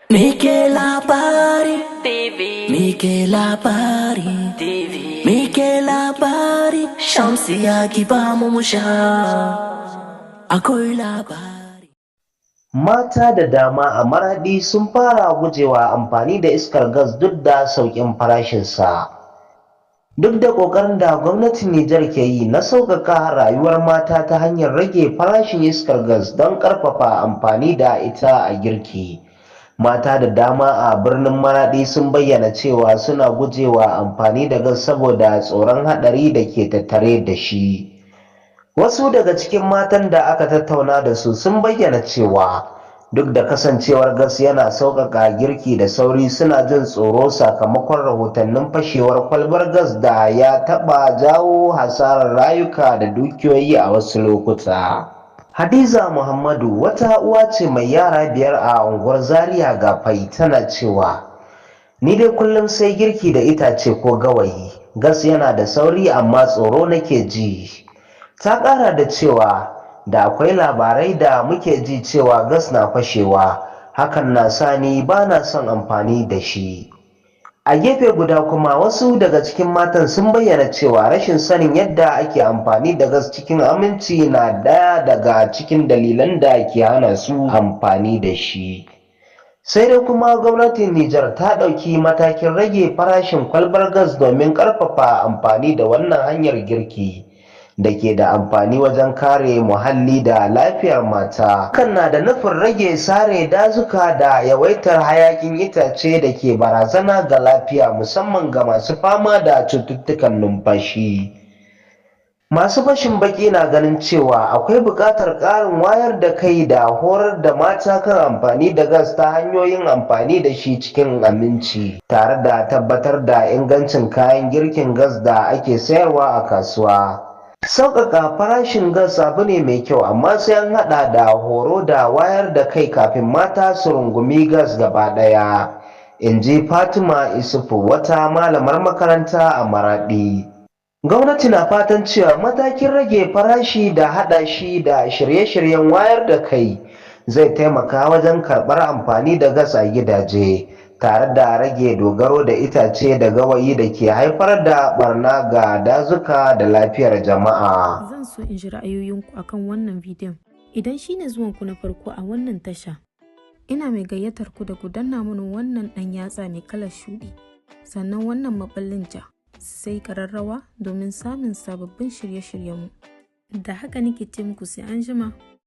Muke Labari TV. Muke Labari TV. Muke Labari. Shamsiya, ki ba mu mu sha. Akwai labari. Mata da dama a Maraɗi sun fara gujewa amfani da iskar gas duk da sauƙin farashinsa. Duk da ƙoƙarin da gwamnatin Nijar ke yi na sauƙaƙa rayuwar mata ta hanyar rage farashin iskar gas don ƙarfafa amfani da ita a girki, mata da dama a birnin Maraɗi sun bayyana cewa suna gujewa amfani da gas saboda tsoron haɗari da ke tattare da shi. Wasu daga cikin matan da aka tattauna da su sun bayyana cewa duk da kasancewar gas yana sauƙaƙa girki da sauri, suna jin tsoro sakamakon rahotannin fashewar kwalbar gas da ya taɓa jawo hasarar rayuka da dukiyoyi a wasu lokuta. Hadiza Muhammadu wata uwa ce mai yara 5 a unguwar Zaria Gafai, tana cewa, "Ni dai kullum sai girki da itace ko gawayi. Gas yana da sauri, amma tsoro nake ji." Ta ƙara da cewa, "Da akwai labarai da muke ji cewa gas na fashewa, hakan na sa ni ba na son amfani da shi." A gefe guda kuma, wasu daga cikin matan sun bayyana cewa rashin sanin yadda ake amfani da gas cikin aminci na ɗaya daga cikin dalilan da ke hana su amfani da shi. Sai dai kuma gwamnatin Nijar ta ɗauki matakin rage farashin kwalbar gas domin ƙarfafa amfani da wannan hanyar girki da ke da amfani wajen kare muhalli da lafiyar mata. Hakan na da nufin rage sare dazuka da yawaitar hayakin itace da ke barazana ga lafiya, musamman ga masu fama da cututtukan numfashi. Masu fashin baki na ganin cewa akwai buƙatar ƙarin wayar da kai da horar da mata kan amfani da gas ta hanyoyin amfani da shi cikin aminci, tare da tabbatar da ingancin kayan girkin gas da ake sayarwa a kasuwa. Sauƙaƙa farashin gas abu ne mai kyau, amma sai an haɗa da horo da wayar da kai kafin mata su rungumi gas gaba ɗaya, in ji Fatima Isufu, wata malamar makaranta a Maraɗi. Gwamnati na fatan cewa matakin rage farashi da haɗa shi da shirye-shiryen wayar da kai zai taimaka wajen karɓar amfani da gas a gidaje, tare da rage dogaro da itace da gawayi da ke haifar da barna ga dazuka da lafiyar jama'a. Zan so in ji ra'ayoyinku akan wannan bidiyon. Idan shine zuwanku na farko a wannan tasha, ina mai gayyatar ku da ku danna mana wannan ɗan yatsa mai kalar shuɗi, sannan wannan maɓallin ja, sai ƙararrawa domin samun sababbin shirye-shiryenmu. Da haka nake ce muku sai an jima.